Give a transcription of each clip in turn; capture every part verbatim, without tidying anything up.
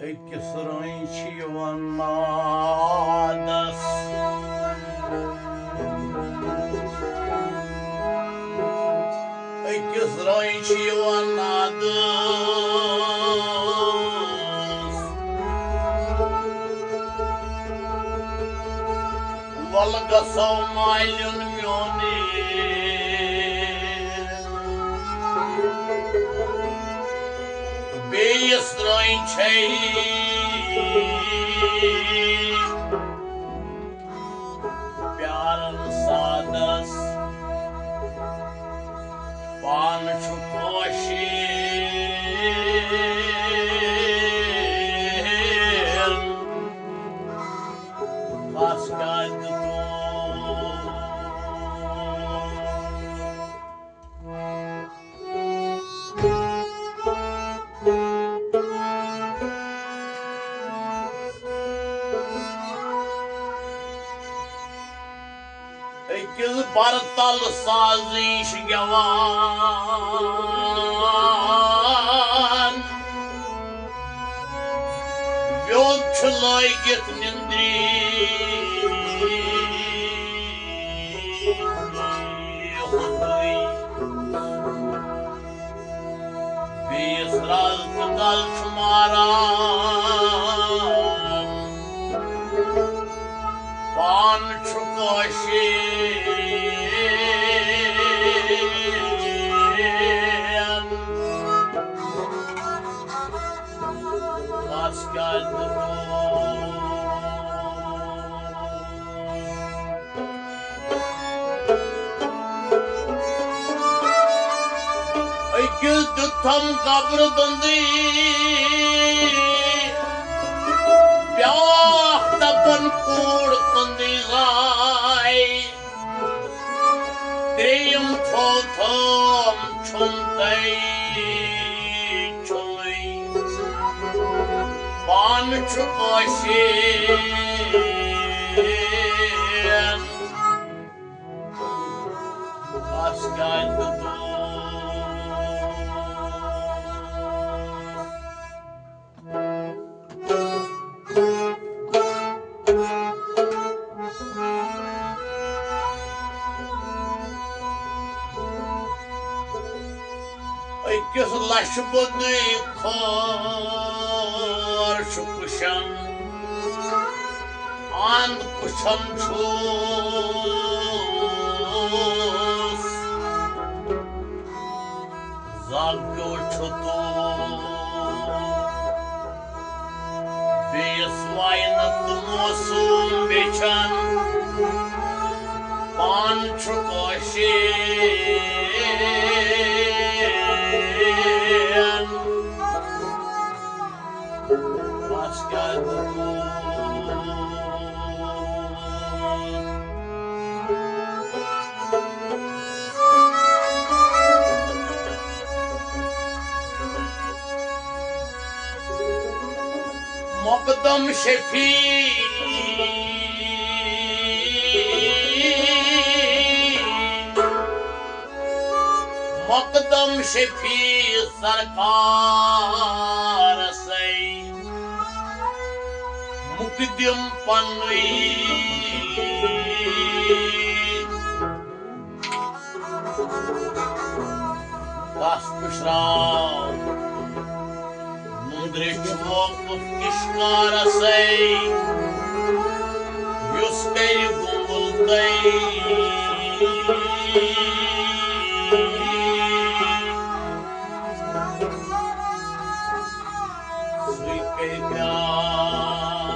أکِس رٲنۍ چھِ یِوان نادس۔ أکِس رٲنۍ چھِ یِوان نادس۔ وَلہٕ گژھو مالیُن میونٕے۔ بیٚیِس رٲنۍ چھے پیارن سادس۔ پانہٕ چھُ کٲشِر۔ خاص کر دیُتُن۔ أکِس برتل سازٕنۍ چھِ گٮ۪وان۔ ویوٚد چھُ لٲگِتھ نِندرِ ہُتُے۔ بیٚیِس رازٕ تہٕ گل چھُ ماران۔ پانہٕ چھُ کٲشِر۔ کس کیٛازِ نہٕ روز؟ أکِس دیُتتھم گبرٕ دٔنٛدٕے، بیٛاکھ دپن کوٗر کٕنٛدٕے زاے۔ ترٛیٚیِم تھوٚو تھٲم چھُم تۄہہِ چھُلٕے، پانہٕ چھُ کٲشِر۔ اَس کیٛازِ نہٕ دوٗر؟ أکِس لَچھِ بوٚدُے کھور چھُ کُشَن، اَنٛد کُشَن چھُس۔ زاگیو چھُ تو بیٚیِس واینہٕ تہٕ موسوٗم بیچھان، پان چھُ کٲشِر۔ بس کیٛاہ دٔلیٖل؟ مقدم شفیع، مقدم شفیع سرکارسے مقدم پنٕے۔ تس پُشراو نُندرِ چھُ موقف کِس کارسے، یُس کرِ گُنگُل تۄہہِ۔ سُے کرِ پیار۔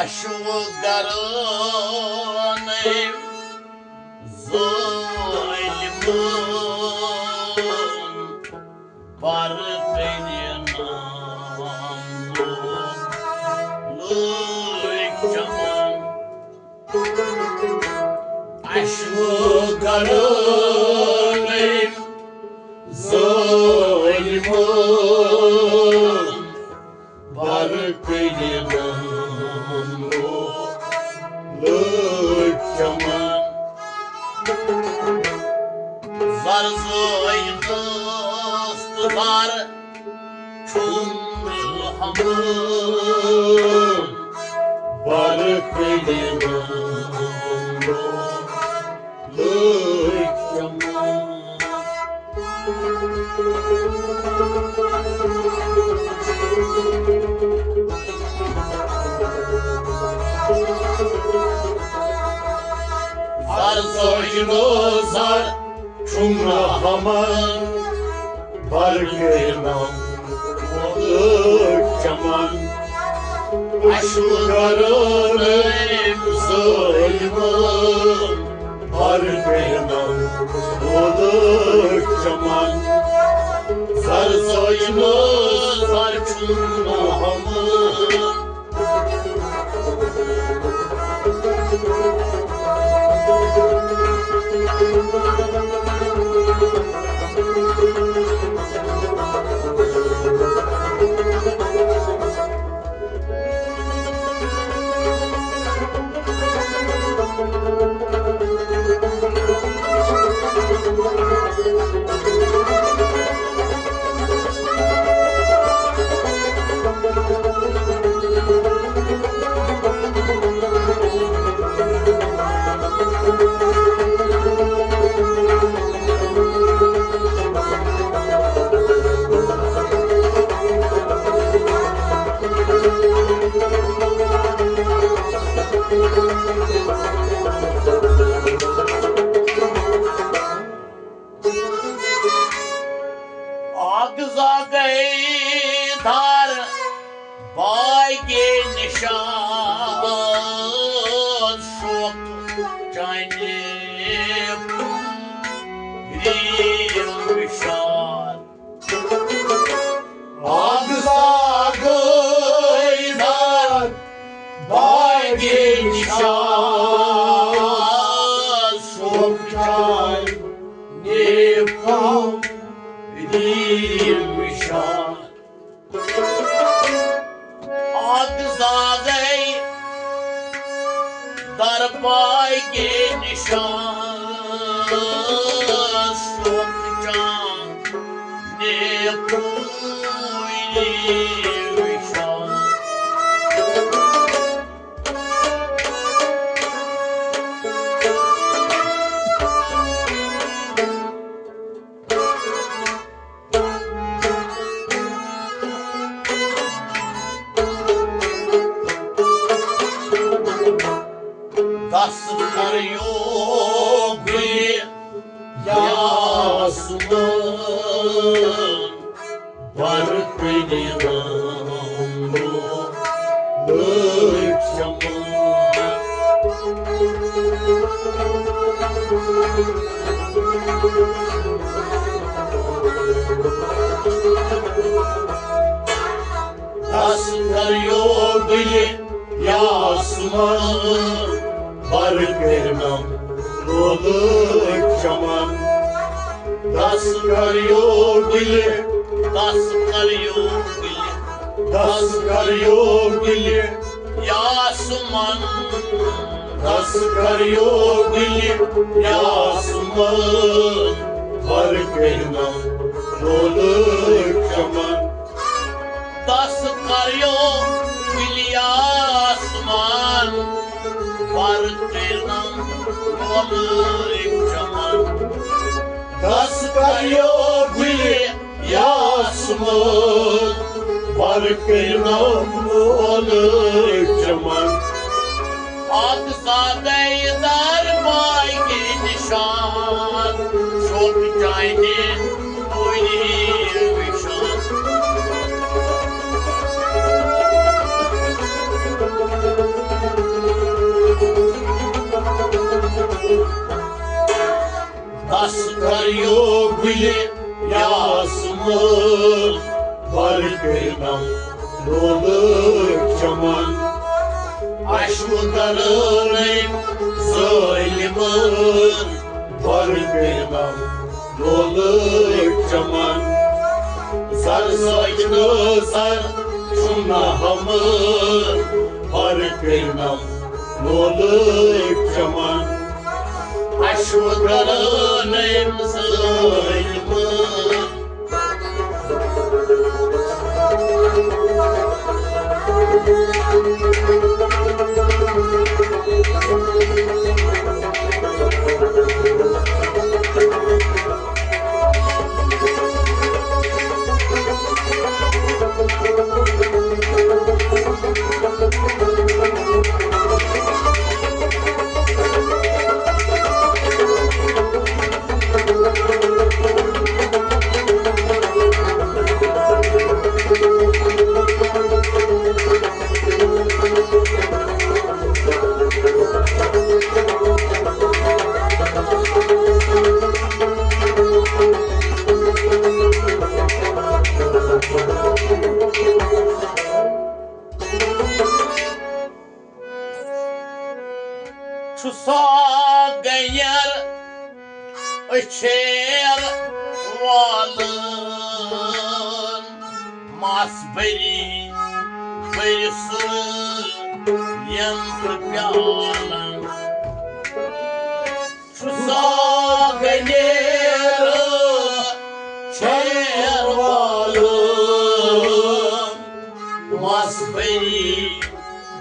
اشو گرن ظالمن پر کٔرِنم لوٗکھ چمن۔ اشو گرن ظالمن پر کٔرِنم لوٗکھ چمن۔ زر زٲے دٲست زر چھُم رحمان، بر کٔرِنم لوٗکھ چمن۔ زر زٲج نٲز زر چھُم رحمان، بر کٔرِنم لوٗکھ چمن۔ اشو گرن ظالمن پر کٔرِنم لوٗکھ چمن۔ زر زٲج نٲز زر چھُم رحمان۔ اکھ زاگے دار باگے نشاد شوق چانہِ ریم وشاد۔ اکھ زاگے دار باگے نشاد شوق چانہِ ریم وشاد۔ اکھ زاگے در باگے نشاد شوق چانہِ ریم وشاد۔ دست کریو گلِ یاسمین بر کٔرِنم لوٗکھ چمن۔ دست کریو گلِ یاسمین بر کٔرِنم لوٗکھ چمن۔ دست کریو گلِ، دست کریو گلِ، دست کریو گلِ یاسمین۔ دست کریو گلِ یاسمین بر کٔرِنم لوٗکھ چمن۔ دست کریو گلِ یاسمین چمن۔ دس کریو گُلہِ یاسمین، بر کٔرنم لولہٕ چمن۔ اکھ زادے دار باگہِ نشان، شوق چانہِ پوری وشان۔ دس کریو گُلہِ یاسمین، بر کٔرنم لولہٕ چمن۔ اشو درنم ظالمن، بر کٔرنم لولہٕ چمن۔ زر سوچنہٕ زر چھُنہٕ ہمن، بر کٔرنم لولہٕ چمن۔ اشو درنم ظالمن۔ چھُ سا گنیر أچھیر والان، مس بٔری بٔرۍ سُرٕ ینتہٕ پیالن۔ چھُ سا گنیر أچھیر والان، مس بٔری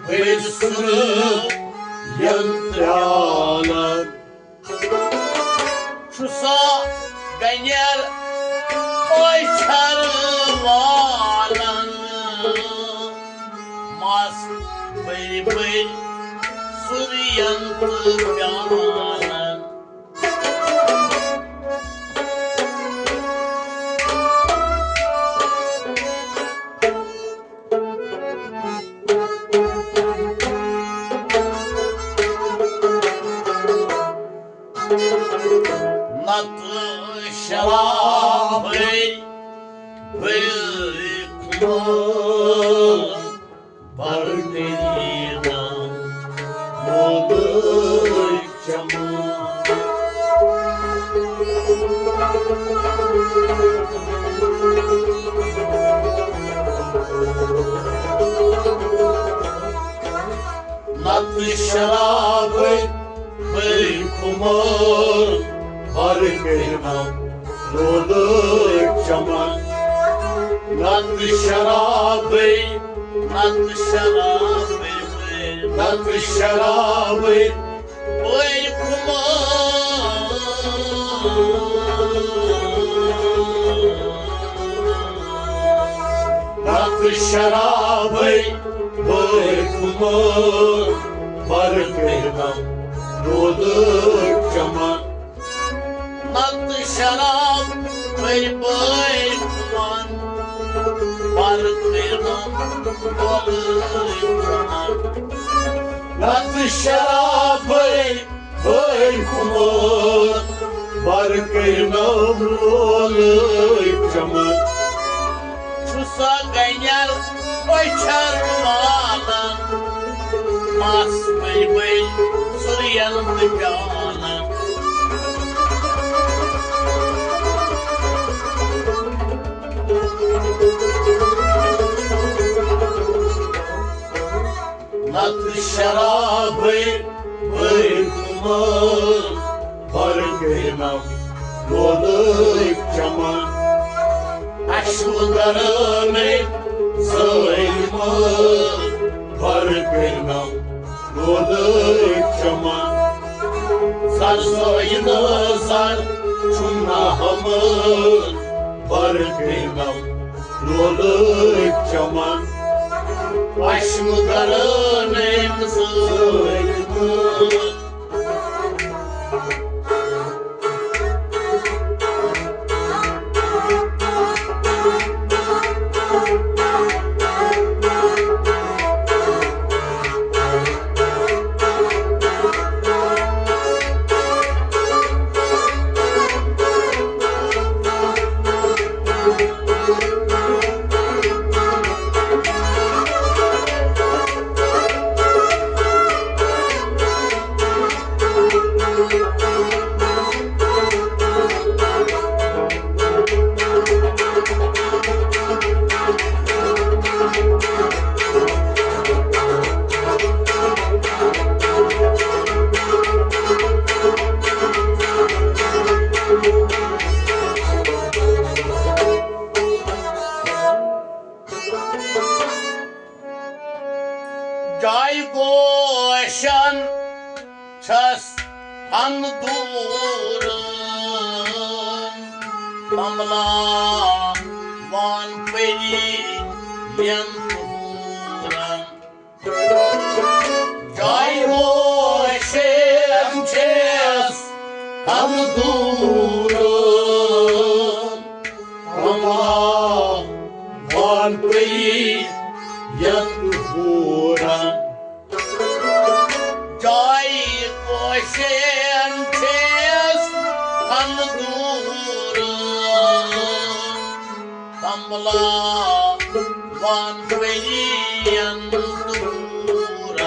بٔرۍ سُرٕ ینتہٕ پیالن۔ چھُ سا گنیر أچھر والن، مس بٔرۍ بٔرۍ سُرٕ ینتہٕ پیالن۔ نتہٕ شرابے بٔرۍ خُمار، بر کٔرنم لولہٕ چمن۔ نتہٕ شرابے بٔرۍ خُمار، بر کٔرنم لولہٕ چمن۔ نتہٕ شرابے، نتہٕ شرابے، نتہٕ شرابے بٔرۍ خُمار۔ نتہٕ شرابے بٔرۍ خُمار، بر کٔرنم لولہٕ چمن۔ نتہٕ شرابے بٔرۍ خُمار، بر کٔرنم لولہٕ چمن۔ نتہٕ شرابے بٔرۍ خُمار، بر کٔرنم لولہٕ چمن۔ چھُ سا گنیر أچھر والن، مس بٔرۍ بٔرۍ سُرٕ ینتہٕ پیالن۔ نتہٕ شرابے بٔرۍ خُمار، بر کٔرنم لولہٕ چمن۔ اشو درنم ظالمن، بر کٔرنم لولہٕ چمن۔ سٲیِن سر چھُم نہٕ ہمہٕ، بر کٔرِنم لولہٕ چمن۔ اَسہِ مہٕ کرٕ نہٕ أمۍ سۭتۍ۔ جاے گوشن چھس اندورن، کملا وان پری ین پورن۔ جاے گوشن چھس اندورن، کملا وان پری ین پورن۔ جاے پوشن چھس ہم دور، کملا وان ؤرین دور۔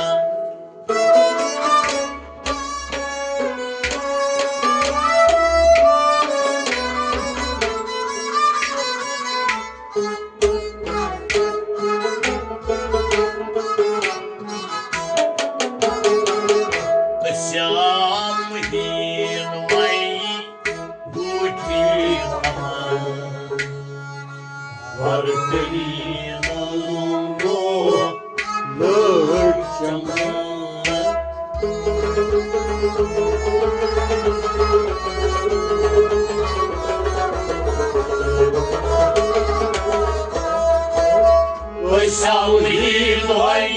أسۍ آمہٕ ہیٖن وۄنۍ لوٗٹی ہمہٕ، ورتٔری منٛز گوٚو لٲج چمن۔ أسۍ آمہٕ ہیٖن وۄنۍ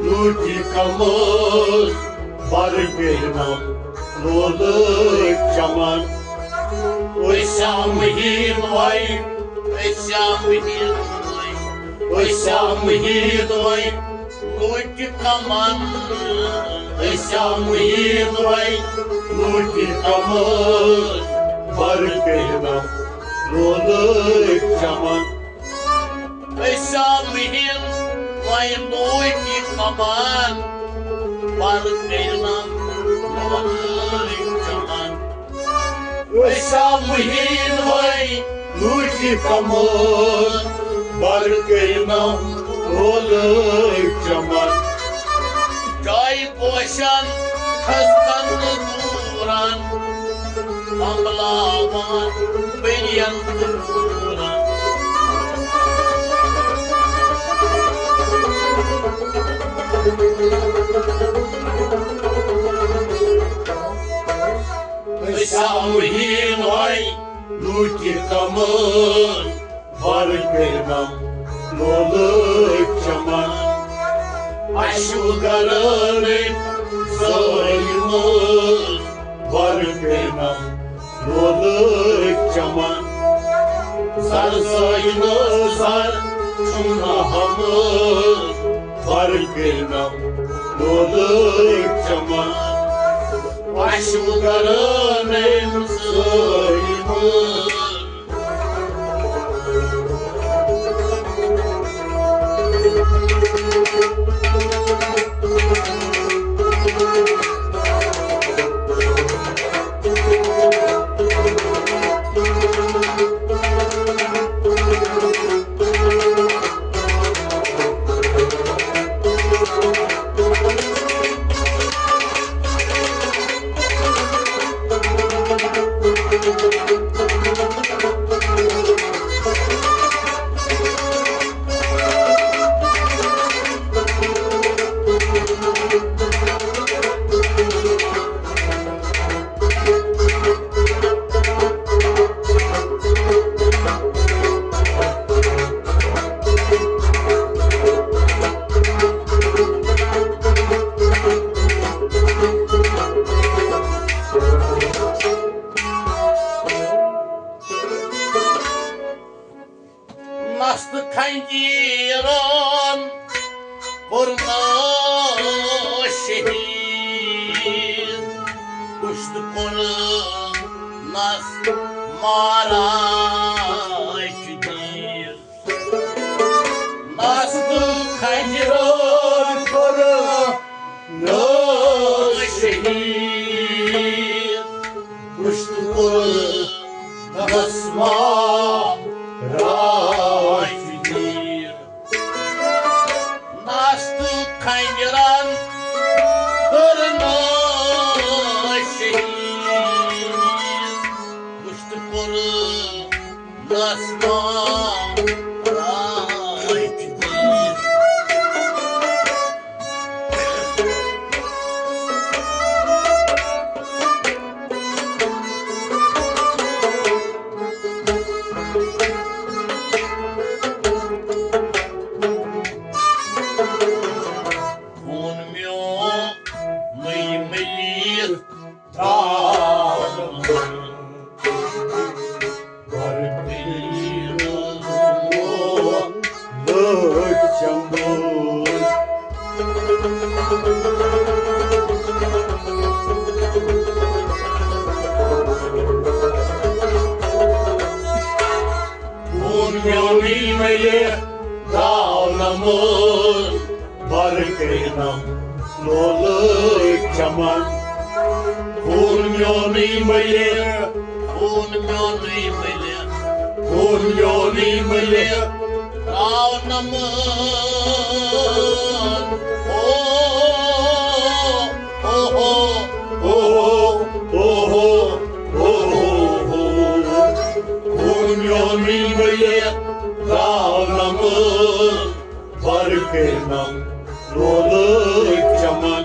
لوٗٹی کمٲژ، بر کٔرِنم لولہٕ چمن۔ أسۍ آمہٕ ہیٖن وۄنۍ، أسۍ آمہٕ ہیٖن وۄنۍ، أسۍ آمہٕ ہیٖن وۄنۍ لوٗٹی کمن۔ أسۍ آمہٕ ہیٖن وۄنۍ لوٗٹی کمٲژ، بر کٔرِنم لولہٕ چمن۔ أسۍ آمہٕ ہیٖن وۄنۍ لوٗٹی کمن، بر کٔرِنم لولہٕ چمن۔ أسۍ آمہٕ ہیٖن وۄنۍ لوٗٹی کمن، بر کٔرِنم لولہٕ چمن۔ جاے پوشن کھسکن دورن، کملاوان ؤرین دورن۔ أسۍ آمہٕ ہیٖن وۄنۍ لوٗٹہِ کمٲژ، بر کٔرِنم لولہٕ چمن۔ اَسہِ چھُ گرٲنۍ ظٲلمہٕ، بر کٔرِنم لولہٕ چمن۔ زر زٲیِنہٕ زر چھُم نہٕ ہمہٕ، بر کٔرِنم لولہٕ چمن۔ اَسہِ چھُ گرٲنۍ ظٲلمہٕ۔ نس مارا چدیر، نس تہٕ کھجرن کوٚر نہٕ شہید۔ پُشت کوٚر نس مارا چدیر۔ نس تہٕ کھنجرن کٔر نہٕ شہید۔ پُشت کوٚر نس مارا چدیر۔ خوٗن میون نٔے مٔلِتھ درٛاو نہٕ۔ بر پیٖر لوگ لٲگۍ چمبل۔ خوٗن میونُے مٔلِتھ درٛاو نہٕ مٲر، بر کٔرۍ نہٕ لولہٕ چمن۔ خوٗن میونُے مٔلِتھ، خوٗن میونُے مٔلِتھ، خوٗن میونُے مٔلِتھ درٛاو نہٕ مٲر۔ او، او، او، او، او، او، او، او۔ خوٗن میونُے مٔلِتھ درٛاو نہٕ مٲر، بر کٔرۍ نہٕ لولہٕ چمن۔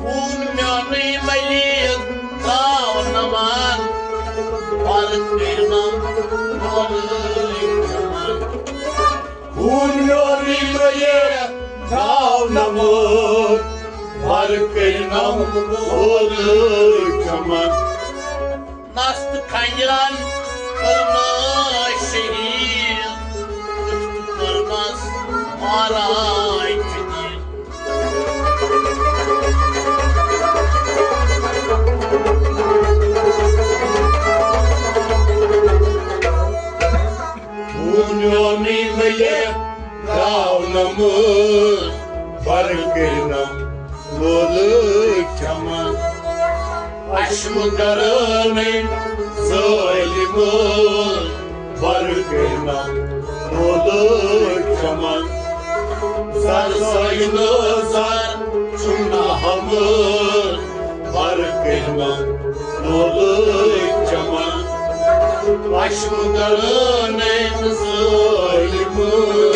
خوٗن میونُے مٔلِتھ درٛاو نہٕ مٲر، بر کٔرۍ نہٕ لولہٕ چمن۔ خوٗن میونُے مٔلِتھ درٛاو نہٕ مٲر، بر کٔرۍ نہٕ لولہٕ چمن۔ نس تہٕ کھنجرن کٔر نہٕ شہید، پُشت کوٚر نس مارا چدیر۔ خوٗن میونُے مٔلِتھ درٛاو نہٕ مٲر، بر کٔرۍ نہٕ لولہٕ چمن۔ اشمہٕ کرنٕے ظٲلمہٕ، بر کٔرۍ نہٕ لولہٕ چمن۔ زر زٲینہٕ زر چھُم نہٕ ہمہٕ، بر کٔرۍ نہٕ لولہٕ چمن۔ اشمہٕ کرنٕے ظٲلمہٕ۔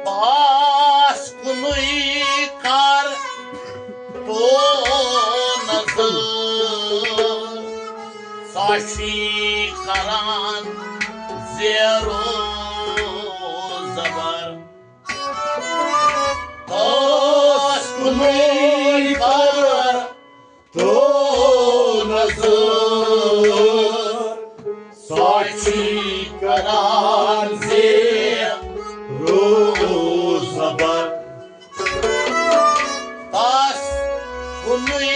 پاس کُنُے کر تو نظر، سۄ چھُے کران زیرو زبر۔ پاس کُنُے کر تو نظر، سۄ چھُے کران زیرو زبر۔ پاس کُنُے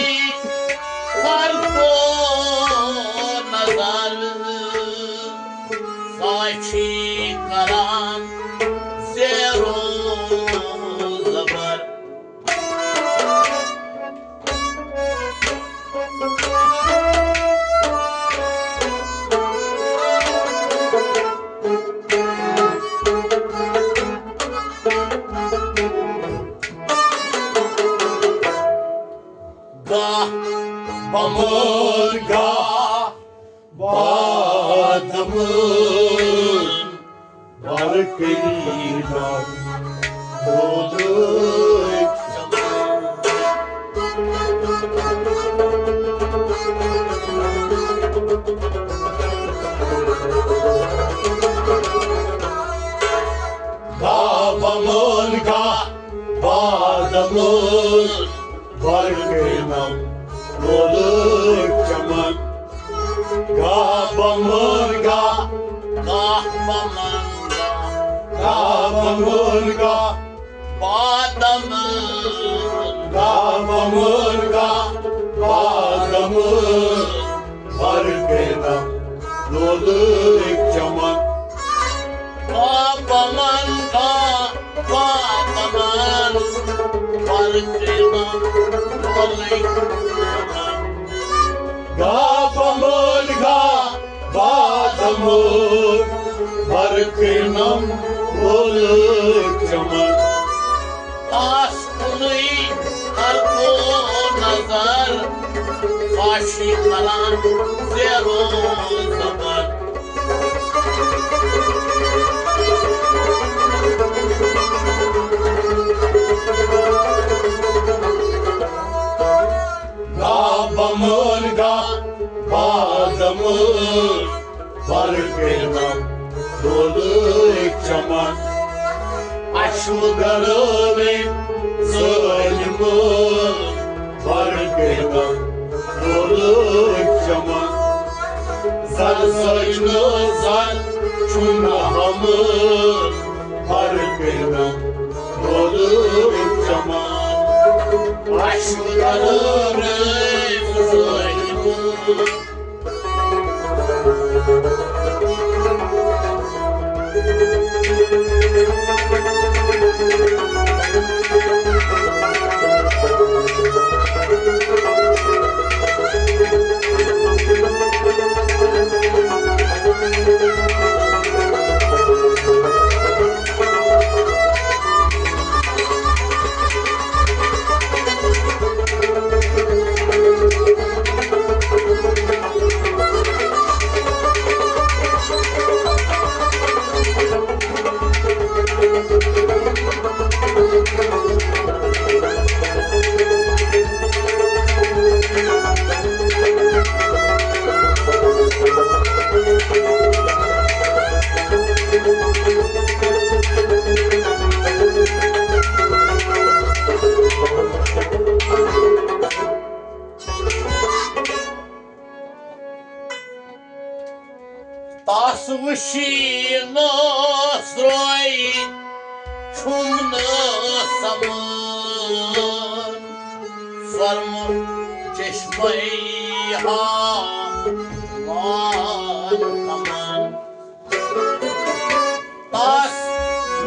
کر تو نظر، سۄ چھُے کران زیرو زبر۔ بر کٔرِنم وۄلُر چمن۔ گاہ بمن گاہ بادمن، بر کٔرِنم وۄلُر چمن۔ گاہ بمن گاہ، گاہ بمن گاہ، گاہ بمن گاہ، بادمن۔ گاہ بمن گاہ بادمن، بر کٔرِنم وۄلُر چمن۔ گاہ بمن گاہ بادمن، بر کٔرِنم وۄلُر چمن۔ گاہ بمن گاہ بادمن، بر کٔرِنم وۄلُر چمن۔ آس کُنُے ہر کو نظر، فاشی کران زیرو زبر۔ گاہ بمن گاہ بادمن، بر کٔرِنم وۄلُر چمن۔ اَشوٕ گرٲوِم ظٲلمہٕ، بر کٔرِنم وۄلُر چمن۔ زر سٲجنہٕ زر چھُنہٕ ہمہٕ، بر کٔرِنم وۄلُر چمن۔ اَشوٕ گرٲوِم ظٲلمہٕ۔ تس وٕچھی نہٕ سرٛوے چھُم نہٕ سمان، سۄرمہٕ چشمے ہاوان کمان۔ تس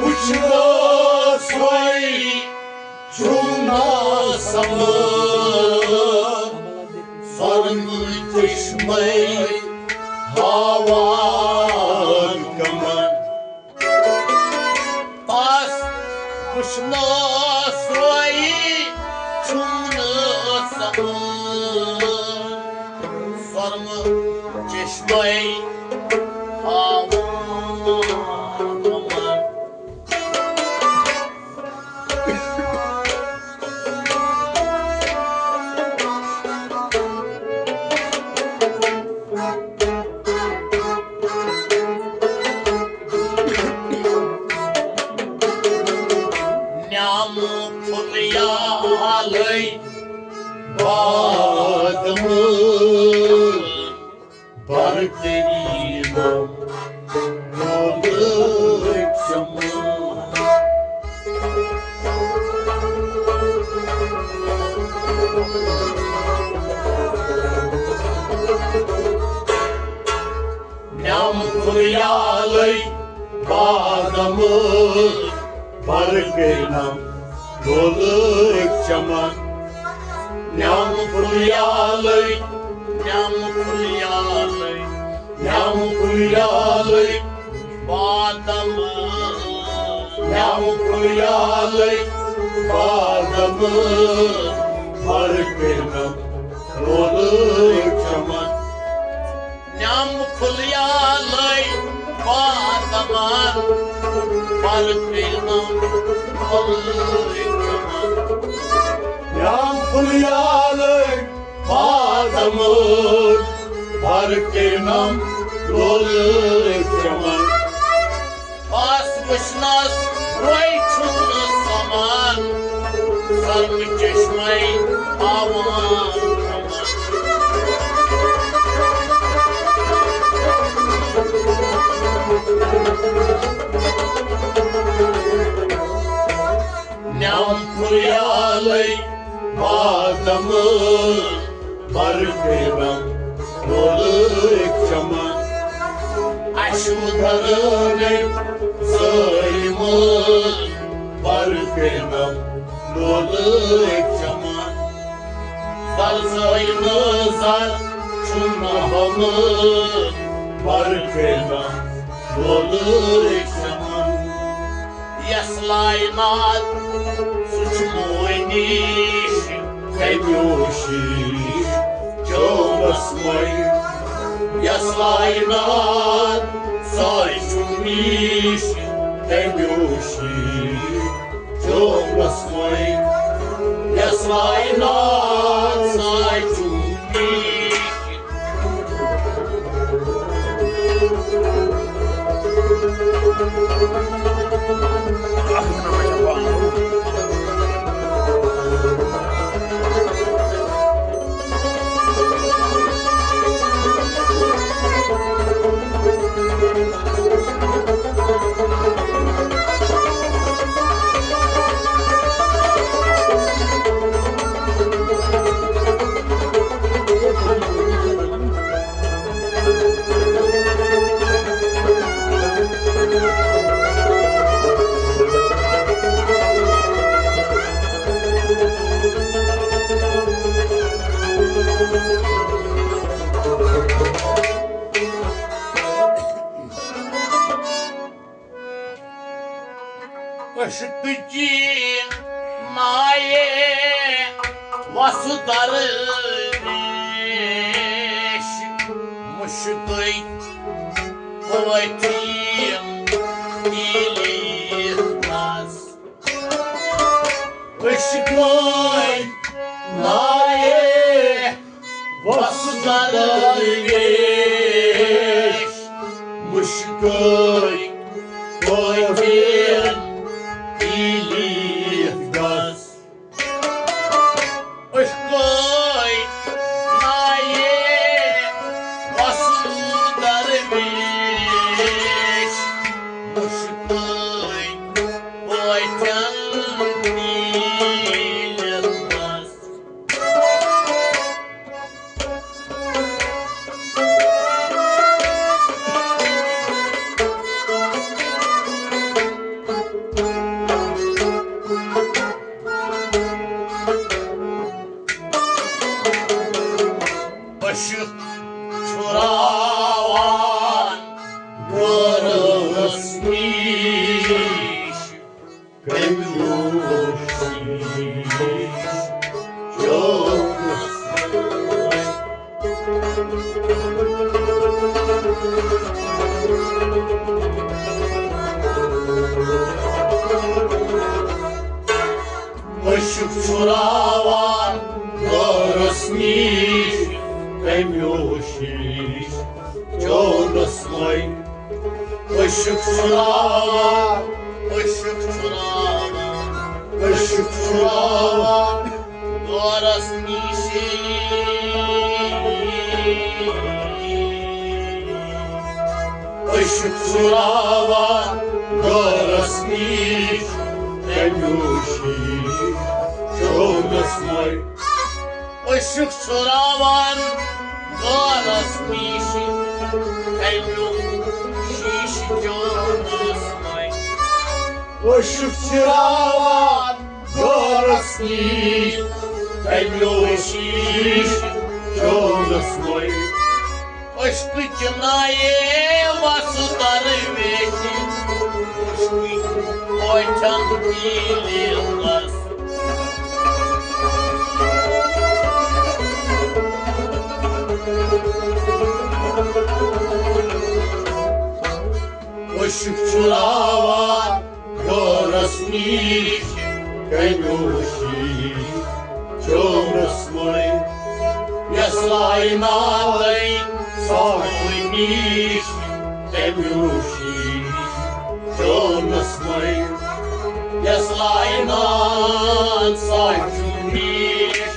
وٕچھنَس وۄنۍ چھُم نہٕ سمان، سۄرمہٕ چشمے ہاوان کمن۔ تس وٕچھنَس وۄنۍ چھُم نہٕ سمان، سۄرمہٕ چشمے ہاوان کمن۔ نعمہٕ پھُلیالَے بادمہٕ، بر کٔرِنم وۄلُر چمن۔ نعمہٕ پھُلیالَے بادمہٕ، بر کٔرِنم وۄلُر چمن۔ نعمہٕ پھُلیالَے، نعمہٕ پھُلیالَے، نعمہٕ پھُلیالَے بادمہٕ، نعمہٕ پھُلیالَے بادمہٕ، بر کٔرِنم وۄلُر چمن۔ ہم پھلیالے بادمان، پر پیغام پھلے چمن۔ ہم پھلیالے بادمان، پر پیغام پھلے چمن۔ پاس وٕچھنَس روے چھُنہٕ سَمان، سرمہٕ چشمَے آوان۔ نٮ۪م پھُریالَے بادمہٕ، بر پیغام لولہٕ چمن۔ اَسہِ دَرٲنَے ظٲلمہٕ، بر پیغام لولہٕ چمن۔ زر ظٲلمہٕ زر چھُنہٕ ہمہٕ، بر پیغام لولہٕ چمن۔ یس لاینات سُہ چھُ مونِش، تٔمیو شیٖش چوبس مۄے۔ یس لاینات سُہ چھُ مونِش، تٔمیو شیٖش چوبس مۄے۔ یس لاینات سُہ چھُ مونِش۔ عشقٕچ نایہِ وَسہٕ درویش، مُشکٕے پٲٹھۍ یِم تیٖلی نَس۔ عشقٕچ نایہِ وَسہٕ درویش، مُشکٕے پٲٹھۍ یِم تیٖلی نَس۔ عشقٕچ نایہِ وَسہٕ درویش، مُشکٕے پٲٹھۍ یِم تیٖلی نَس۔ عشق چھُ راوان غٲرس نِش۔ کٔمۍ اوس یہِ چوکس منٛز؟ عشق چھُ راوان غٲرس نِش، کٔمۍ اوس یہِ چوکس منٛز؟ عشق چھُ راوان، عشق چھُ راوان، عشق چھُ راوان غٲرس نِش۔ عشق چھُ راوان غٲرس نِش، کٔمۍ اوس یہِ چوکس منٛز؟ عشق چھُ راوان غٲرس نِش، کٔمۍ اوس یہِ چوکس منٛز؟ عشق چھُ راوان غٲرس نِش، کٔمۍ اوس یہِ چوکس منٛز؟ عشقٕچ نایہِ وَسہٕ درویش، عشقٕچ پٲٹھۍ تیٖلی نَس۔ عشق چھُ راوان یورس نِش، کمیو شیٖش چومس مٔنٛزۍ۔ یس لایناتن سوچھ نِش، کمیو شیٖش چومس مٔنٛزۍ۔ یس لاینات سوچھ نِش۔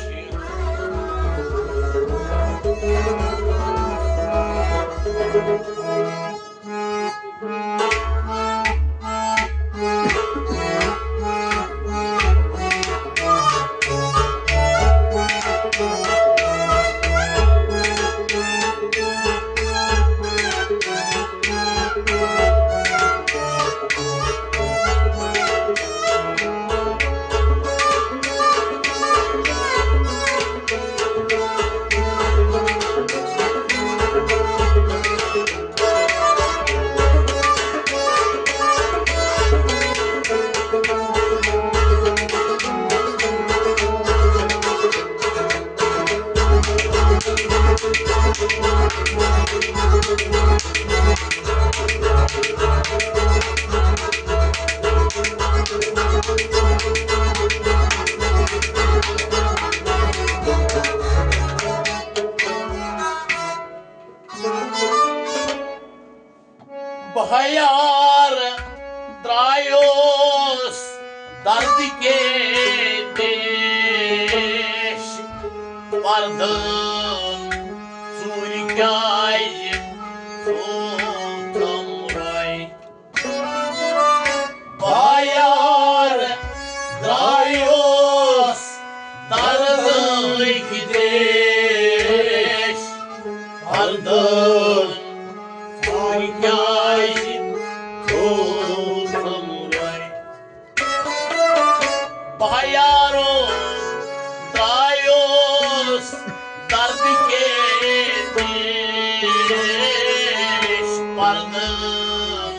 بہیار درٛایوس دردِ کے دیش، پردن ژوٗرِ کیٛازِ تھوو تمرے؟ بہیار درٛایوس دردٕکۍ دیش، پردن ژوٗرِ کیٛازِ تھوو تمرے؟ بہیارو درٛایوس دردِ کے دیش، پردن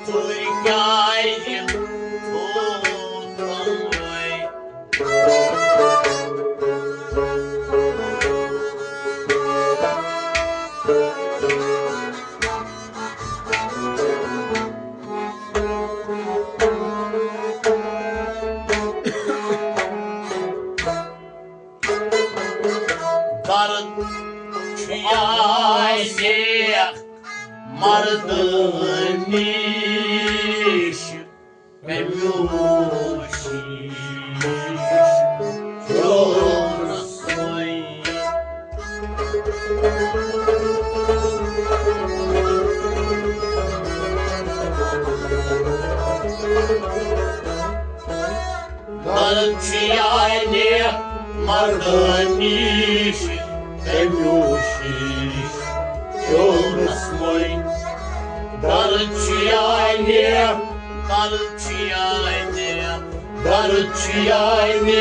ژوٗرِ کیٛازِ تھوو تمرے؟ درد چھُ یاسہِ مردٕ نِش، کمیو شیٖش چومس مٔنٛزۍ۔ درد چھُ یاسہِ مردٕ نِش، کمیو شیٖش چومس مٔنٛزۍ۔ درد چھُ یاسہِ، درد چھُ یاسہِ، درد چھُ یاسہِ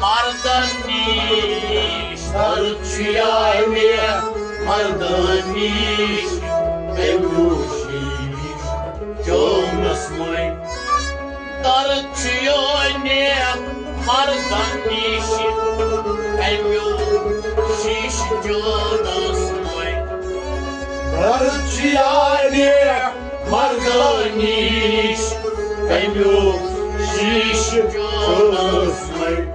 مردٕ نِش، درد چھُ یاسہِ مردٕ نِش، کمیو شیٖش چومس مٔنٛزۍ۔ درد چھُ یاسہِ مردٕ نِش، کمیو شیٖش چومس مٔنٛزۍ۔ درد چھُ یاسہِ مردٕ نِش، کمیو شیٖش چومس مٔنٛزۍ۔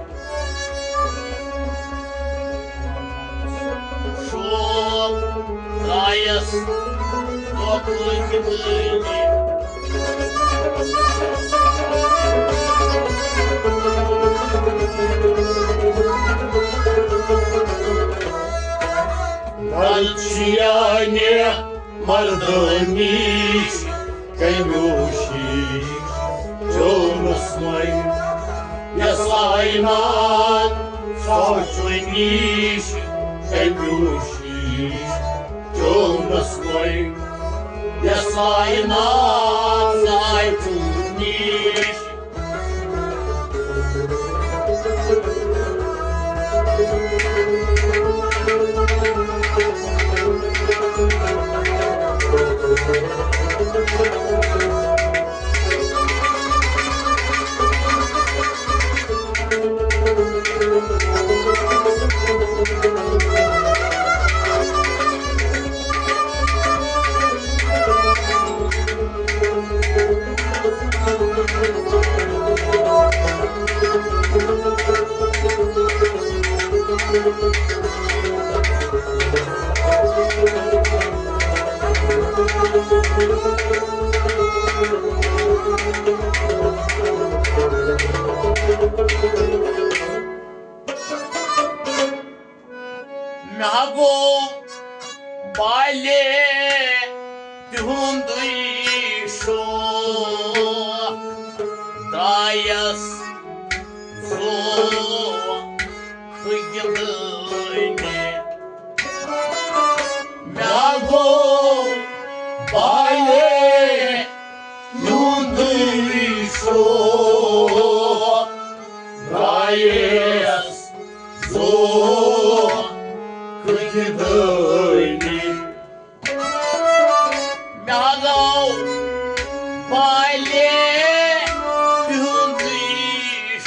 شوق درٛایس دۄکھٕ دِوٲنی۔ درد چھُ یاسہِ مردٕ نِش، کمیو شیٖش چومس مٔنٛزۍ۔ یس لاینات سوچھ نِش، کمیو شیٖش چومس مٔنٛزۍ۔ یس لاینات سوچھ نِش۔ مےٚ گوٚو بالے تِہُنٛدُے شوق، درٛایس زوکھٕ گِنٛدنہِ۔ مےٚ گوٚو بالے تِہُنٛدُے شوق، درٛایس زوکھٕ گِنٛدنہِ۔ مےٚ گوٚو بالے تِہُنٛدُے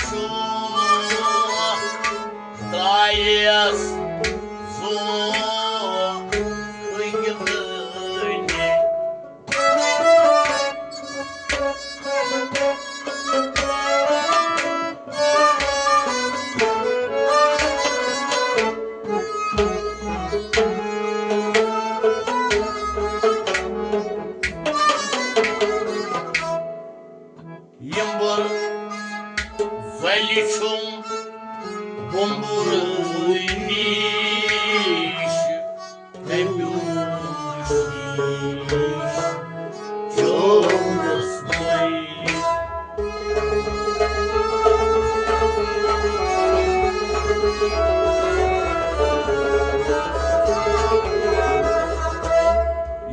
شوق، درٛایس زوکھٕ گِنٛدنہِ۔ یِمبُر زۄلہِ چھُم بُمبُرٕے نِش، تَمیُک شیٖش چومس مٔلۍ۔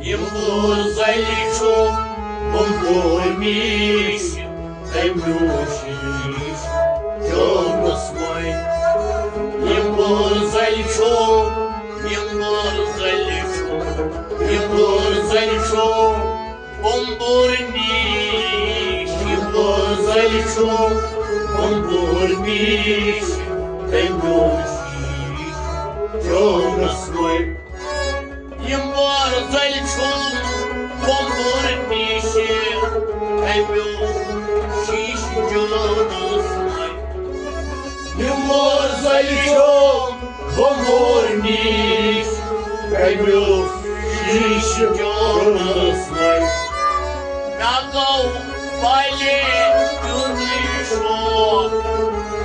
یِمبُر زۄلہِ چھُم بُمبُر نِش، تَمیُک شیٖش چومس مٔلۍ۔ یِمبُر زۄلہِ چھُم، یِمبُر زۄلہِ چھُم، یِمبُر زۄلہِ چھُم بُمبُر نِش، یِمبُر زۄلہِ چھُم بُمبُر نِش، تَمیُک شیٖش چومس مٔلۍ۔ یِمبُر زۄلہِ چھُم بُمبُر نِش، اَمیُک شیٖشہٕ چومس مٔلۍ۔ یِمبُر زۄلہِ چھُم بُمبُر نِش، اَمیُک شیٖشہٕ چومس مٔلۍ۔ مےٚ گوٚو بالے تِہُنٛدُے شوق،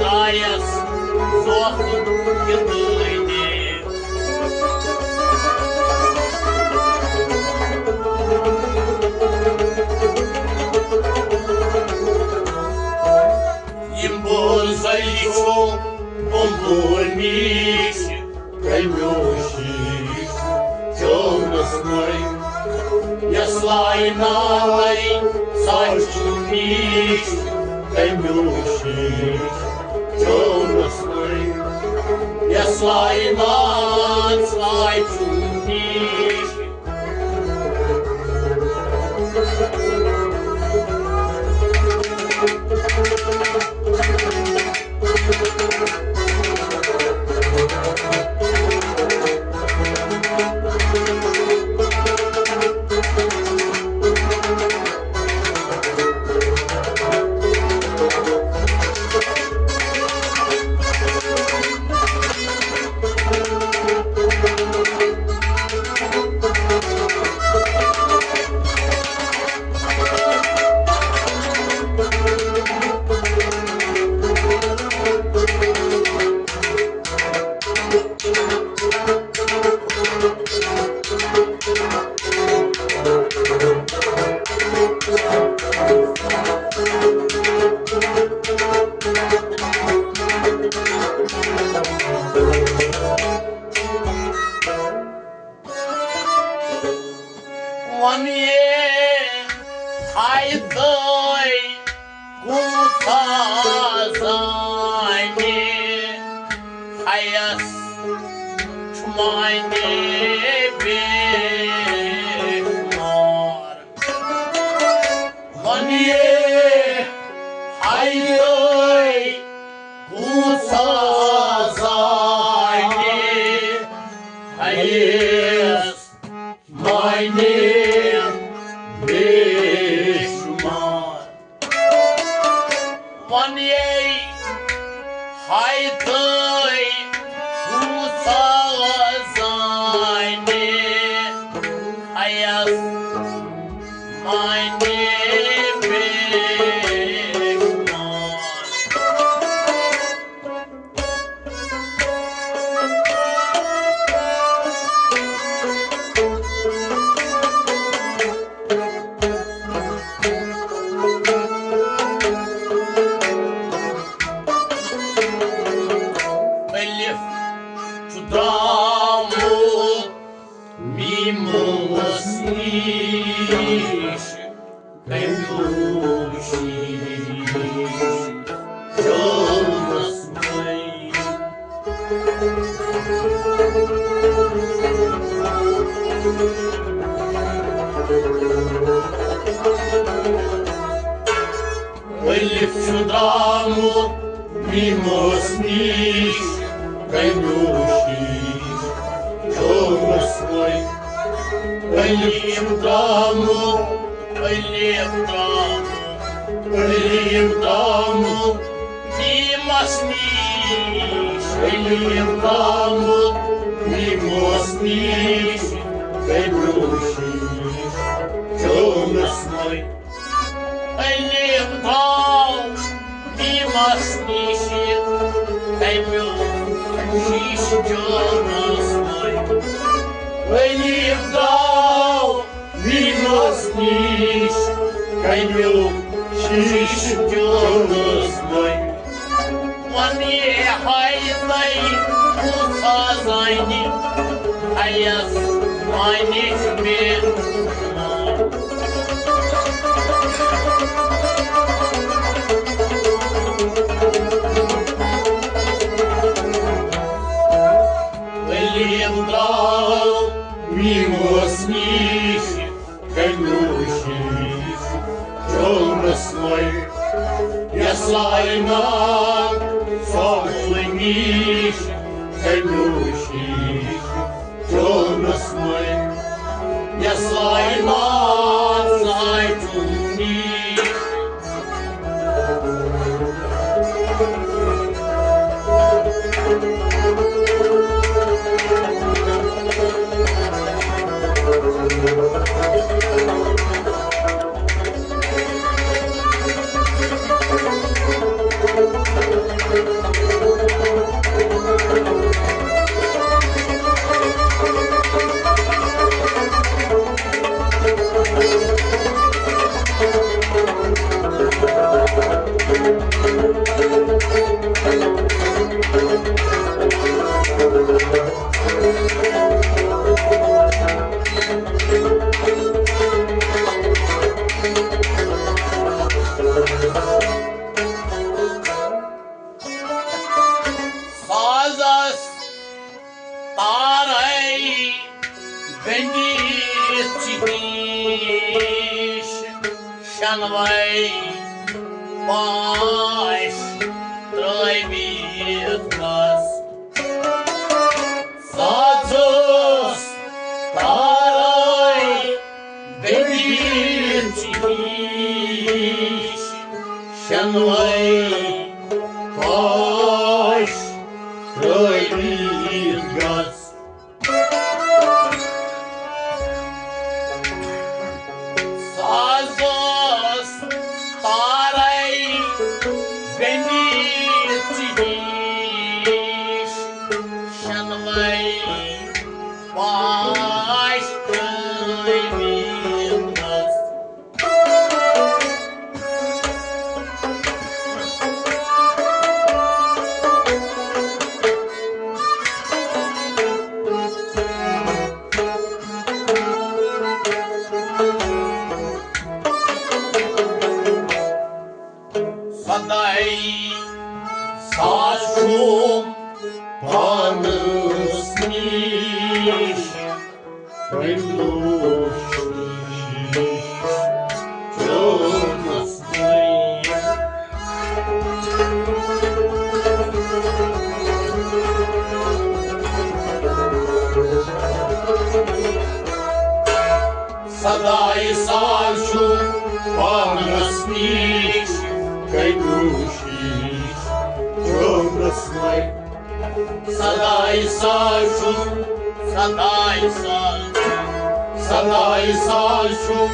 درٛایس زوکھٕ گِنٛدنہِ۔ یِمبُر زۄلہِ چھُم بُمبُر نِش، تَمیُک شیٖشہٕ چومس مٔلۍ۔ یۄس لایناوے سۄ چھُم نِش، تَمیُک شیٖشہٕ چومس مٔلۍ۔ یۄس لایناو سۄ چھُم نِش۔ وَن یے ہاے دٲے کُس زانہِ، ہایَس چھُ معنی بے شُمار۔ وَن یے ہاے دٲے کُس زانہِ، ہایَس معنی بے شُمار۔ پنے ہاے تٲے ہُہ سازانہِ، ہیَس معنی بیشمار۔ الف چھُ درٛامُت میٖمس نِش، کمیُک شیٖش جانس منٛز۔ الف چھُ درٛامُت میٖمس نِش، کمیُک شیٖش جانس منٛز۔ الف چھُ درٛامُت، الف درٛامُت، الف درٛامُت میٖمس نِش، الف درٛامُت میٖمس نِش، کمیُک شیٖش جانس منٛز۔ الف درٛاو میٖمس نِش، کمیُک شیٖش جانس منٛز۔ الف درٛاو میٖمس نِش، کمیُک شیٖش جانس منٛز۔ وَن ہے ہاے تۄہہِ کُس ساز زانہِ، ہیَس معنی چھُ بے شُمار۔ الف درٛاو میٖمس نِش، کمیُک شیٖش جانس منٛز۔ یَس لاینات سۄ نِش، کمیُک شیٖش جانس منٛز۔ یَس لاینات سۄ نِش۔ سازس تارے گٔنٛڈِتھ چھِ ہِش، شنوے پاش ترٲوِتھ گس۔ سازس تارے گٔنٛڈِتھ چھِ ہِش، شنوے پاش ترٲوِتھ گس۔ سازس تارے گٔنٛڈِتھ چھِ ہِش، شنوے پاش ترٲوِتھ گس۔ سداے ساز چھُم پانس نِش، کمیُک شیٖش جانس منٛز۔ سداے ساز چھُم پانس نِش، کمیو شیش جومس وۄنۍ۔ سداے ساز چھُم، سداے ساز، سداے ساز چھُم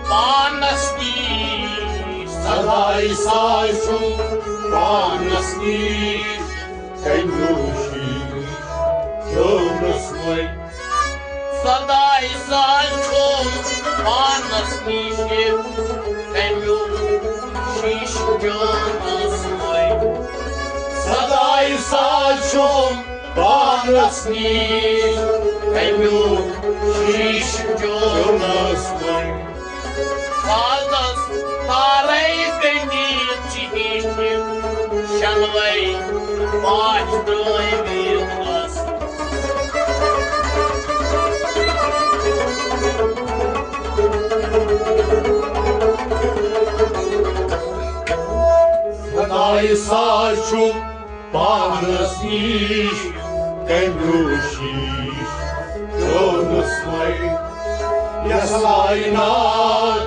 پانس نِش، سداے ساز چھُم پانس نِش۔ کمیو شیش جومس وۄنۍ۔ سداے ساز چھُم پانس نِش، کمیو شیش جومس وۄنۍ۔ سداے ساز چھُم پانس نِش، کمیو شیش جومس وۄنۍ۔ سازس تارے گٔنڈِتھ چھِ ہِش، شنوے پاش ترٲوِتھ۔ سداے ساز چھُم پانس نِش، کمیو شیش جومس وۄنۍ۔ یس کاینات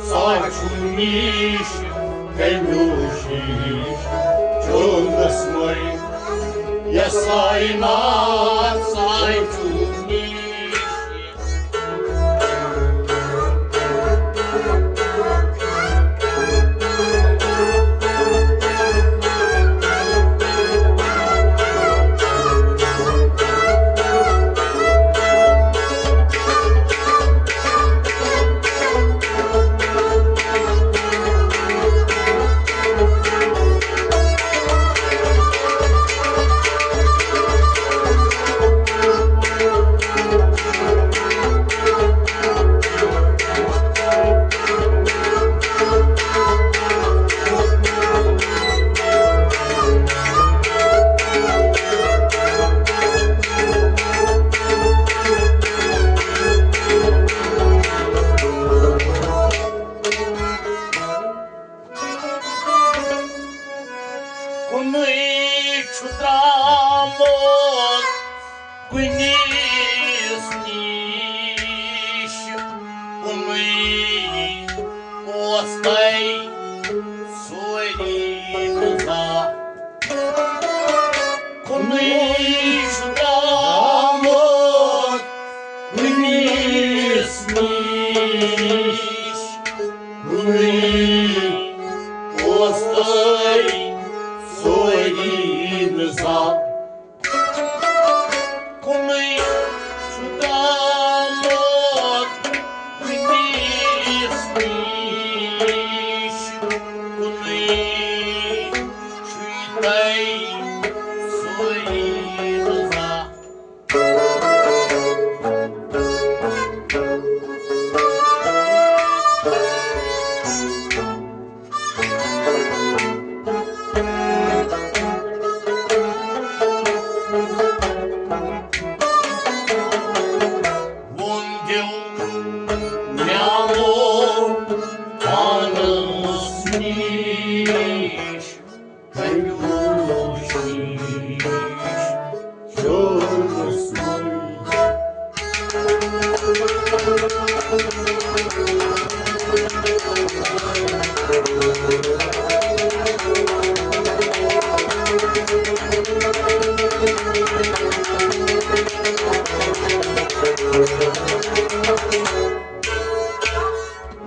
ساز چھُم نِش، کمیو شیش جومس وۄنۍ۔ یس کاینات ساز چھُم نِش۔ کُنُے چھُ درٛامُت کُنِس نِش، کُنُے اوس تۄہہِ سورُے نظام۔ کُنُے چھُ درٛامُت کُنِس نِش، کُنُے اوس تۄہہِ سورُے نظام۔ کُنُے چھُ درٛامُت کُنِس نِش، کُنُے چھُے تۄہہِ سورُے نظام۔ ووٚن دیو نیامو پانس نِش، کمیو شیش جومس وۄنۍ۔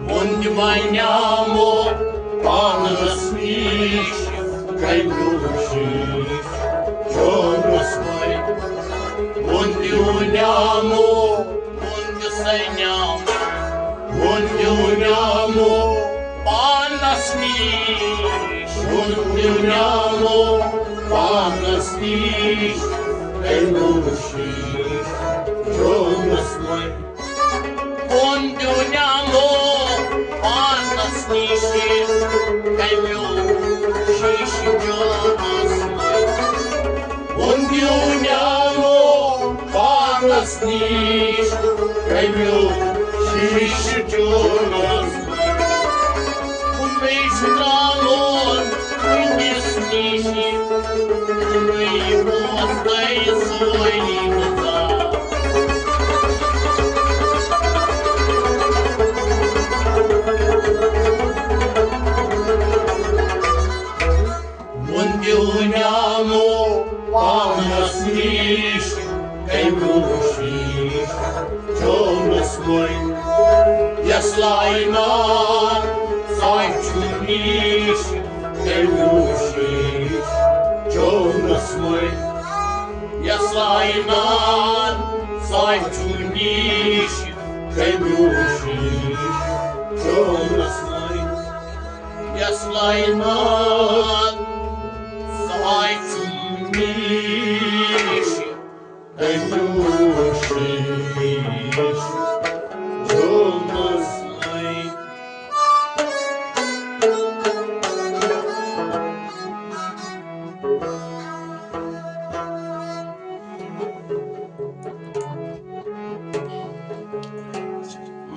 ووٚن تہِ وۄنۍ نیامو پانس نِش، کمیو شیش جومس وۄنۍ۔ ووٚن تہِ نیامو، ووٚن تہِ سَے نیامو، ووٚن تہِ نیامو پانس نِش، ووٚن تہِ نیامو پانس نِش، کمیو شیش جومس وۄنۍ۔ ووٚن تہِ نیامو پانس نِش، کمیو شیش جومس وۄنۍ۔ ووٚن تہِ نیامو پانس نِش، کمیو شیش جومس وۄنۍ۔ کُنُے چھُ درٛامُت کُنِس نِش، کُنُے اوس تۄہہِ سورُے نظام۔ نِش، تٔمِس نِش چونس مٔنٛدۍ۔ یس لاینان ساے چھُ نِش، تٔمِس نِش چونس مٔنٛدۍ۔ یس لاینان ساے چھُ نِش، تٔمِس نِش چونس مٔنٛدۍ۔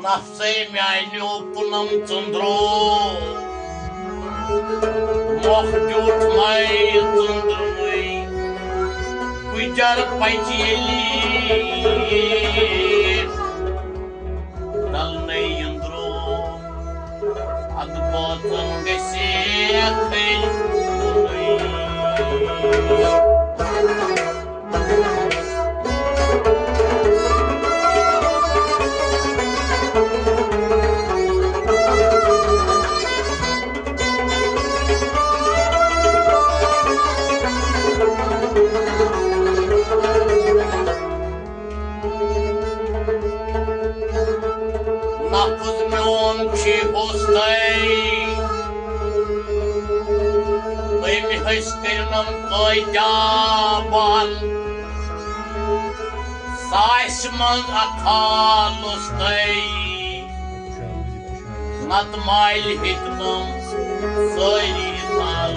نفژے میانیو پُنم ژٔنٛدرو، مۄکھ ڈیوٗٹھ مے ژٔنٛدرنٕے، گُجر پچیلی ڈلنے یندرو، ادٕ بٲژن گژھِ کھٔلۍ کُنُے۔ نفس میون چھی ہوستے، تٔمۍ ہسۍ کٔرنم قٲیدہ بل، ساسہِ منٛز اکھا لوستے، نتہٕ مالہِ ہیٚتنم سٲری تل۔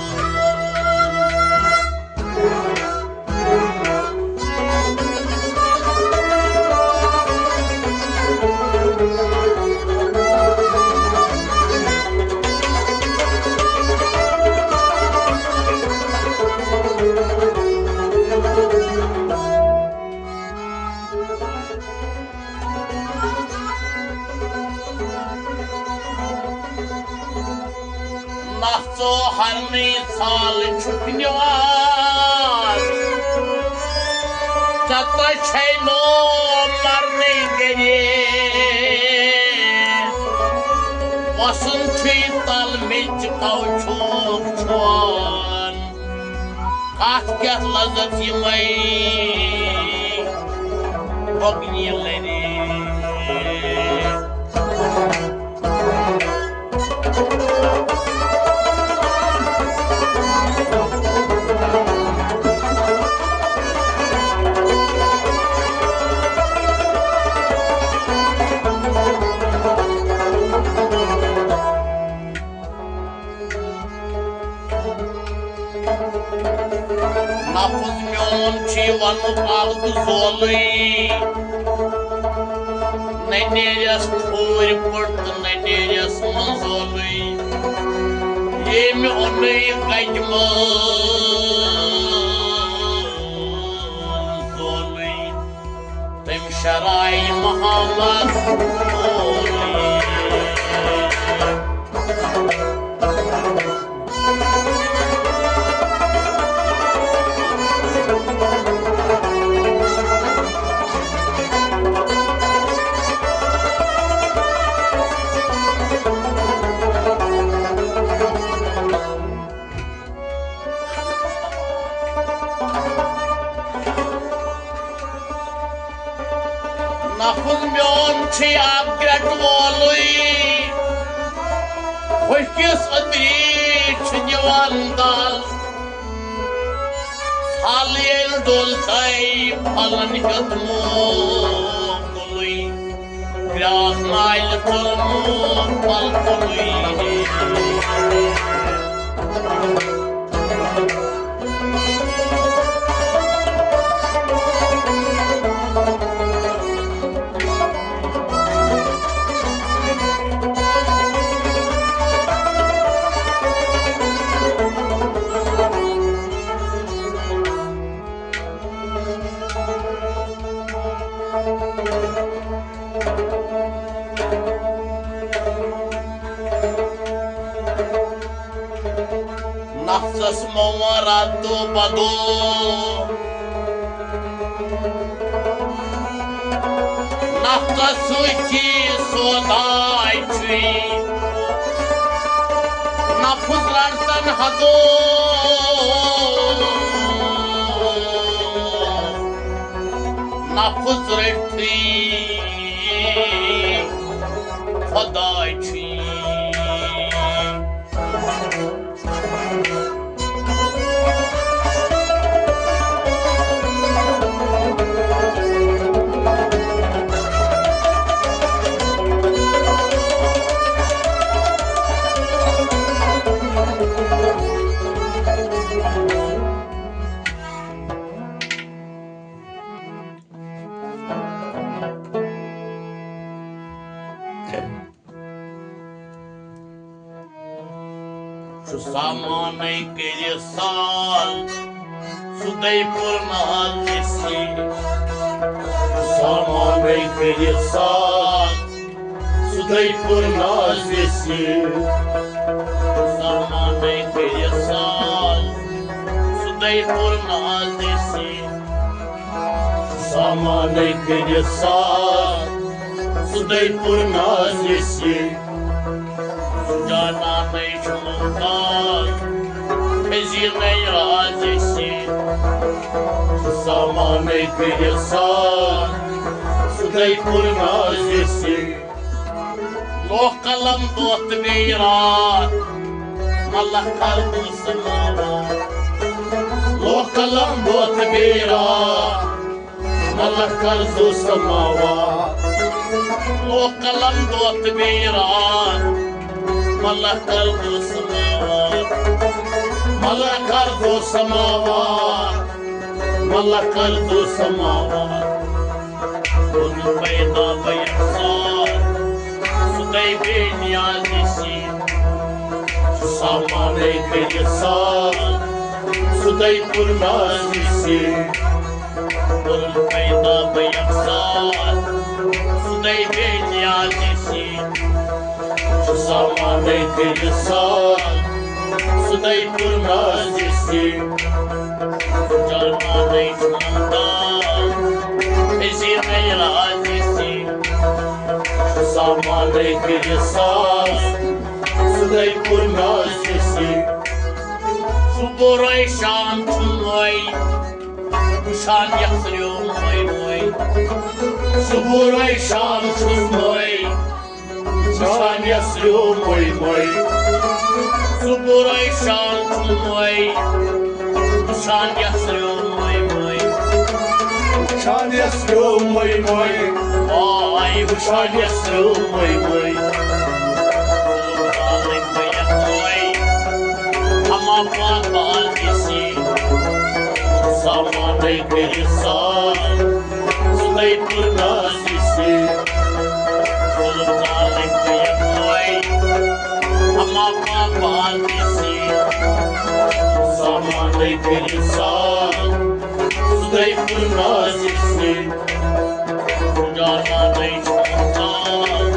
نفژو ہرنٕے ژھال چھُکھ نِوان، ژےٚ تۄہہِ چھے نو مرنٕے گرے۔ وسُن چھُے تل میٚژِ کو چھوکھ چھُوان۔ کتھ کیٛاہ لذت یِمے بۄگنہِ لرے۔ نفس میون چھی ونُک عہد زولٕے، نہ نیرٮ۪س ٹھوٗرۍ پٲٹھۍ تہٕ نہ نیرٮ۪س منزولٕے۔ ییٚمۍ اوٚنُے گجہِ منٛز زولٕے، تٔمۍ شرایہِ محمد۔ نفُل میون چھُے اکھ گرٛٹہٕ وولُے، ہوٚکھِس أدری چھُ دِوان دَل۔ پھل ییٚلہِ ڈوٚل تَے پھلن ہیوٚت موکُلُے، گرٛاکھ نالہِ ژوٚل موکُل تُلُے۔ نفسس مو راتو بدو، نفسس سۭتی سوداے چھُے۔ نہ نفس رٹتن حقو، نفس رٹتھی خداے چھی۔ چھُ سامانَے کٔرِتھ سال، سُہ دَے پُر ناز یَسی۔ سامانَے کٔرِتھ سال، سُہ دَے پُر ناز یَسی۔ سامانَے کٔرِتھ سال، سُہ دَے پُر ناز یَسی۔ سامانَے کٔرِتھ سال، سُہ دَے پُر ناز یَسی۔ سُہ جانانَے چھُ ممتاز، کھٔزی نَے راز یَسی۔ سُہ سامانَے کٔرِتھ سال، سُہ دَے پُر ناز یَسی۔ لوہ قلم دۄہ تہٕ بیٚیہِ راتھ، ملخ کر دُسہٕ ماوان۔ لوہ قلم دۄہ تہٕ بیٚیہِ راتھ، ملخ کر دُسہٕ ماوان۔ لوہ قلم دۄہ تہٕ بیٚیہِ راتھ، ملخ کر دُسہٕ ماوان۔ ملخ کر دُسہٕ ماوان۔ ملخ کر دُسہٕ ماوان۔ کوٚرُن پیدا بیٚیہِ اکثر، سُہ دَے بے نیاز یَسی۔ سُہ سامانَے کٔرِتھ سال، سُہ دَے پُر ناز یَسی۔ کوٚرُن پیدا بیٚیہِ اکثر، سُہ دَے بے نیاز یَسی۔ سُہ سامانَے کٔرِتھ سال، سُہ دَے پُر ناز یَسی۔ جانانَے چھُ ممتاز، کھٔزی نَے راز یَسی۔ سُہ سامانَے کٔرِتھ سال، سُہ دَے پُر ناز یَسی۔ صبحٲے شام چھُنہٕ وۄنۍ وٕچھان یَتھ سریو مۄے مۄے۔ صبحٲے شام چھُنہٕ وۄنۍ وٕچھان یَتھ سریو مۄے مۄے۔ صبحٲے شام چھُنہٕ وۄنۍ وٕچھان یَتھ سریو مۄے مۄے۔ وٕچھان یَتھ سریو مۄے مۄے۔ آے وٕچھان یَتھ سریو مۄے مۄے۔ اما پان باز یَسی۔ سامانَے کٔرِتھ سال، سُہ دَے پُر ناز یَسی۔ ظُلُم ظالِم تہٕ یَکوَے، اما پان باز یَسی۔ سامانَے کٔرِتھ سال، سُہ دَے پُر ناز یَسی۔ جانانَے چھُ ممتاز،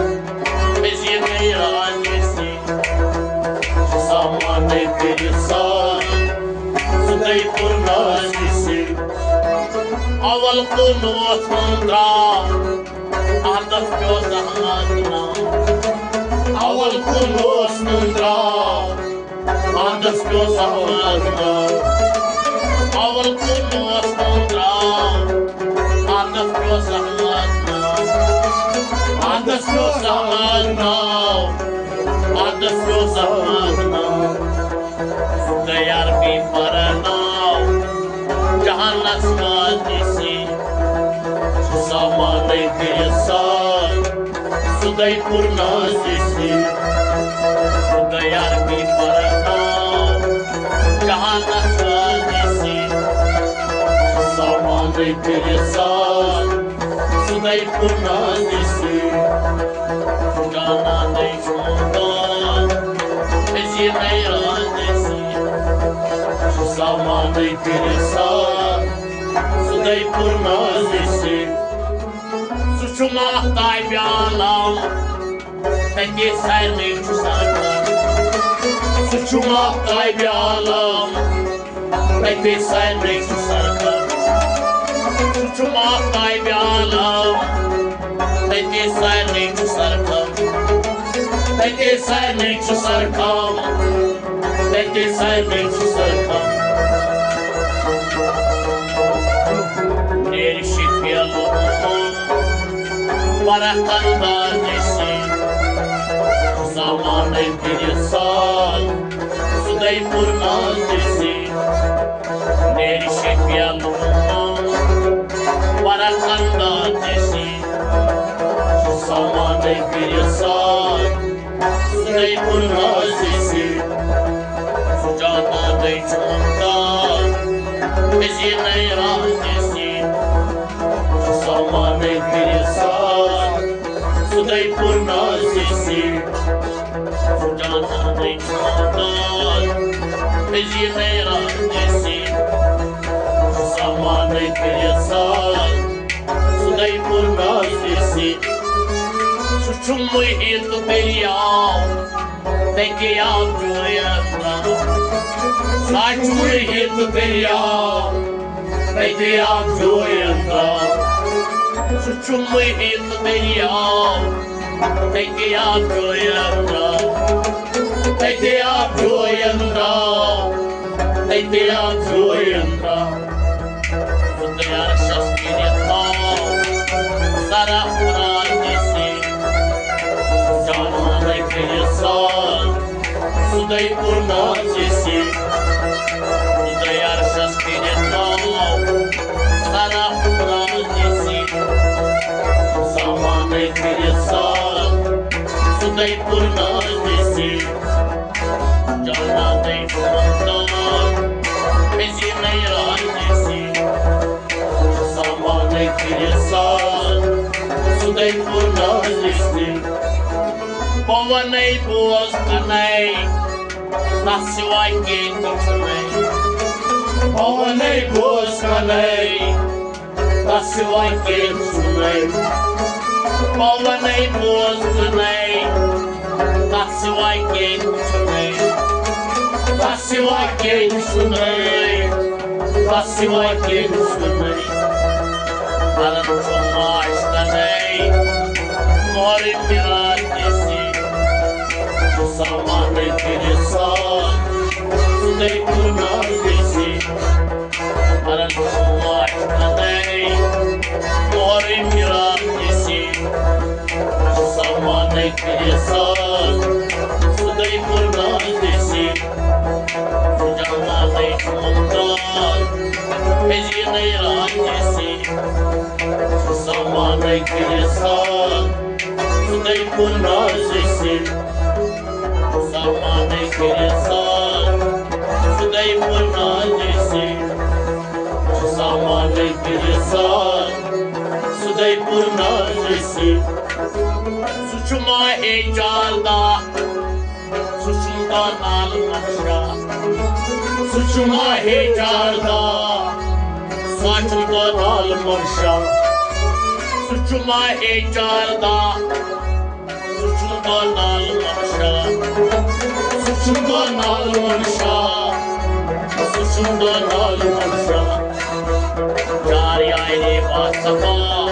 کھٔزی نَے راز یَسی۔ سامانَے کٔرِتھ سال، سُہ دَے پُر ناز یَسی۔ اول کُن اوس نہٕ درٛاو، اَتَس پیوٚو زحمت ناو۔ اول کُن اوس نہٕ درٛاو، اَتَس پیوٚو زحمت ناو۔ اول کُن اوس نہٕ درٛاو، اَتَس پیوٚو زحمت ناو۔ اَتَس پیوٚو زحمت ناو۔ اَتَس پیوٚو زحمت ناو۔ سُہ دَے عربی پَرناو، جہانَس منٛز یَسی۔ سُہ سامانَے کٔرِتھ سال، سُہ دَے پُر ناز یَسی۔ سُہ دَے عربی پَرناو، جہانَس منٛز یَسی۔ سُہ سامانَے کٔرِتھ سال، سُہ دَے پُر ناز یَسی۔ جانانَے چھُ ممتاز، کھٔزی نَے راز یَسی۔ سُہ سامانَے کٔرِتھ سال، سُہ دَے پُر ناز یَسی۔ سُہ چھُ ماہتابِ عالم، تَتے سارنٕے چھُ سرکار۔ سُہ چھُ ماہتابِ عالم، تَتے سارنٕے چھُ سرکار۔ سُہ چھُ ماہتابِ عالم، تَتے سارنٕے چھُ سرکار۔ تَتے سارنٕے چھُ سرکار۔ تَتہِ سارنٕے چھُ سرکار۔ نیرِ شفیع لوٗکن فرق انداز أسی۔ زمانَے پھِرِ سال، سُدے پوٚر ناز أسی۔ نیرِ شفیع لوٗکن فرق انداز أسی۔ زمانَے پھِرِ سال، سُدے پوٚر ناز أسی۔ سُہ جانانَے چھُ ممتاز، أزی نَے راز أسی۔ زمانَے پھِرِ سال، سُدے پوٚر ناز أسی۔ سُہ جانانَے چھُ ممتاز، أزی نَے راز أسی۔ زمانَے پھِرِ سال، سُدے پوٚر ناز أسی۔ سُہ چھُ محیط دٔریاو، تَتہِ آب جویہِ انداز۔ سُہ چھُ محیط دٔریاو، تَتہِ آب جویہِ انداز۔ سُہ چھُ محیط دٔریاو، تَتہِ آب جویہِ انداز۔ تَتہِ آب جویہِ انداز۔ تَتہِ آب جویہِ انداز۔ سُدے عرشس کِنۍ تھاو، سرا قرآن أسی۔ زمانَے پھِرِ سال، سُدے پوٚر ناز أسی۔ سُدے عرشس کِنۍ تھاو، سرا قرآن أسی۔ زمانَے پھِرِ سال، سُدے پوٚر ناز أسی۔ جانانَے چھُ ممتاز، أزی نَے راز أسی۔ زمانَے پھِرِ سال، سُدے پوٚر ناز أسی۔ بہٕ وَنَے بوز کَنَے، تَس سِوا کینٛہہ تہِ چھُنَے۔ بہٕ وَنَے بوز کَنَے، تَس سِوا کینٛہہ تہِ چھُنَے۔ بہٕ وَنَے بوز کَنَے، تَس سِوا کینٛہہ تہِ چھُنَے۔ تَس سِوا کینٛہہ تہِ چھُنَے۔ تَس سِوا کینٛہہ تہِ چھُنَے۔ کران چھُ ماش کَنَے، مورِ مِرار أسی۔ زمانَے پھِرِ سال، سُدے پوٚر ناز أسی۔ کران چھُ ماش کَنَے، مورِ مِرار أسی۔ زمانَے پھِرِ سال، سُدے پوٚر ناز أسی۔ زمانَے چھُ ممتاز، أزی نَے راز أسی۔ زمانَے پھِرِ سال، سُدے پوٚر ناز أسی۔ زمانَے پھِرِ سال، سُدے پوٚر ناز أسی۔ زمانَے پھِرِ سال، سُدے پوٚر ناز أسی۔ سُہ چھُ ماہے چاردہ، سُہ چھُ دانال منشا۔ سُہ چھُ ماہے چاردہ، سُہ چھُ دانال منشا۔ سُہ چھُ ماہے چاردہ، سُہ چھُ دانال منشا۔ سُہ چھُ دانال منشا۔ سُہ چھُ دانال منشا۔ چار یارِ باصفا،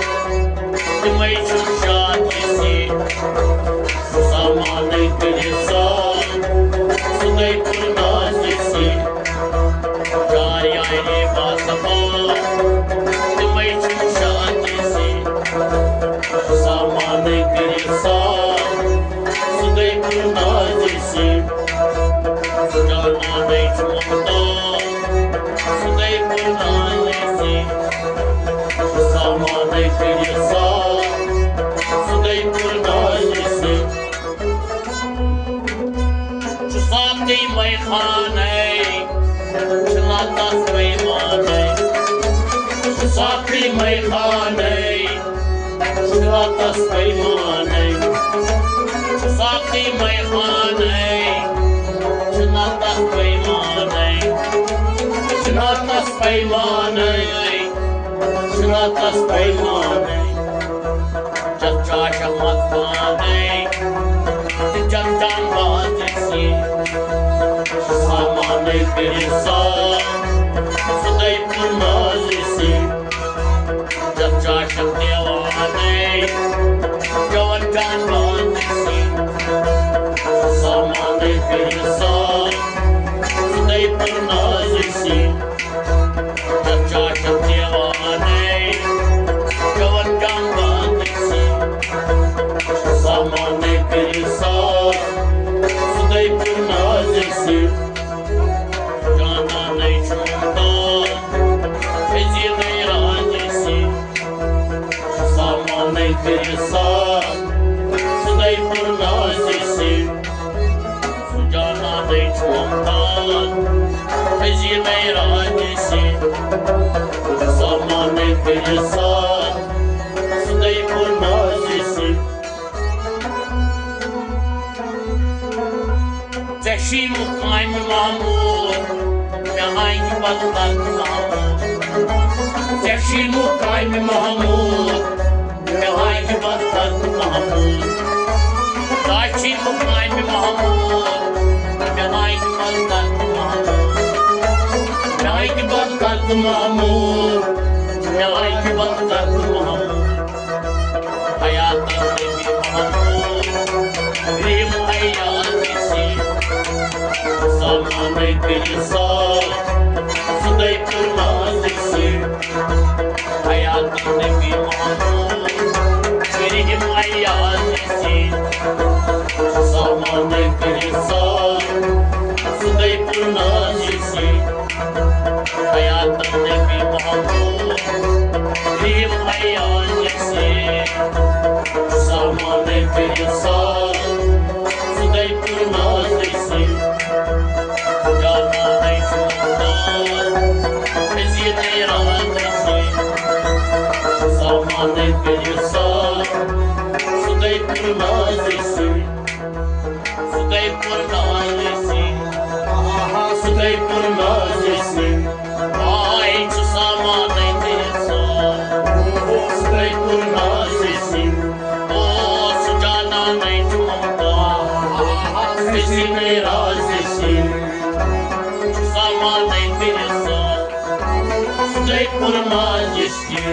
تِمَے چھِ شاد أسی۔ زمانَے پھِرِ سال، سُدے پوٚر ناز أسی۔ چار یارِ باصفا، تِمَے چھِ شاد أسی۔ زمانَے پھِرِ سال، سُدے پوٚر ناز أسی۔ جانانَے چھُ ممتاز، سُدے پوٚر ناز أسی۔ زمانَے پھِرِ سال، سُدے پوٚر ناز أسی۔ چھُ صافٕے مَے خانَے، چھُنہٕ تَس پیمانَے۔ چھُ صافٕے مَے خانَے، چھُنہٕ تَس پیمانَے۔ چھُ صافٕے مَے خانَے، چھُنہٕ تَس پیمانَے۔ چھُنہٕ تَس پیمانَے، چھُنہٕ تَس پیمانَے۔ چتھ چاشہ مستانَے، تہٕ چتھ جان باز أسی۔ زمانَے پھِرِ سال، سُدے پوٚر ناز أسی۔ چتھ چاشہ دیوانَے، چتھ جان باز أسی۔ زمانَے پھِرِ سال، ممتاز، حزینَے راجہِ سۭتۍ، سامانَے کٔرِتھ ساز، سُدے پوٚر نازِ سۭتۍ۔ ژےٚ چھی مُقامِ محمود، مےٚ آیہِ بدلن محمود۔ ژےٚ چھی مُقامِ محمود، مےٚ آیہِ بدلن محمود۔ ژےٚ چھی مُقامِ محمود، مےٚ آیہِ بدلن محمود۔ مےٚ آیہِ بدلن محمود، مےٚ آیہِ بدلن محمود۔ حیات نبی محمود، رحم ایاز سی، سامانَے کٔرِتھ ساز، سُدے پوٚر نازِ سۭتۍ۔ حیات نبی محمود، رحم ایاز سی، سامانَے کٔرِتھ ساز، سُدے پوٚر نازِ سۭتۍ۔ حیات نبی محمود، رحم ایاز سی، سامانَے کٔرِتھ ساز، سُدے پوٚر نازِ سۭتۍ۔ جانانَے چھُ ممتاز، حزینَے راجہِ سۭتۍ، سامانَے کٔرِتھ ساز، سُدے پوٚر نازِ سۭتۍ۔ سُدے پوٚر نازِ سۭتۍ، آہا، سُدے پوٚر نازِ سۭتۍ۔ آے چھُ سامانَے کٔرِتھ ساز۔ سُدے پوٚر نازِ سۭتۍ۔ او، سُہ جانانَے چھُ ممتاز، حزینَے راجہِ سۭتۍ، سامانَے کٔرِتھ ساز۔ سُدے پوٚر نازِ سۭتۍ۔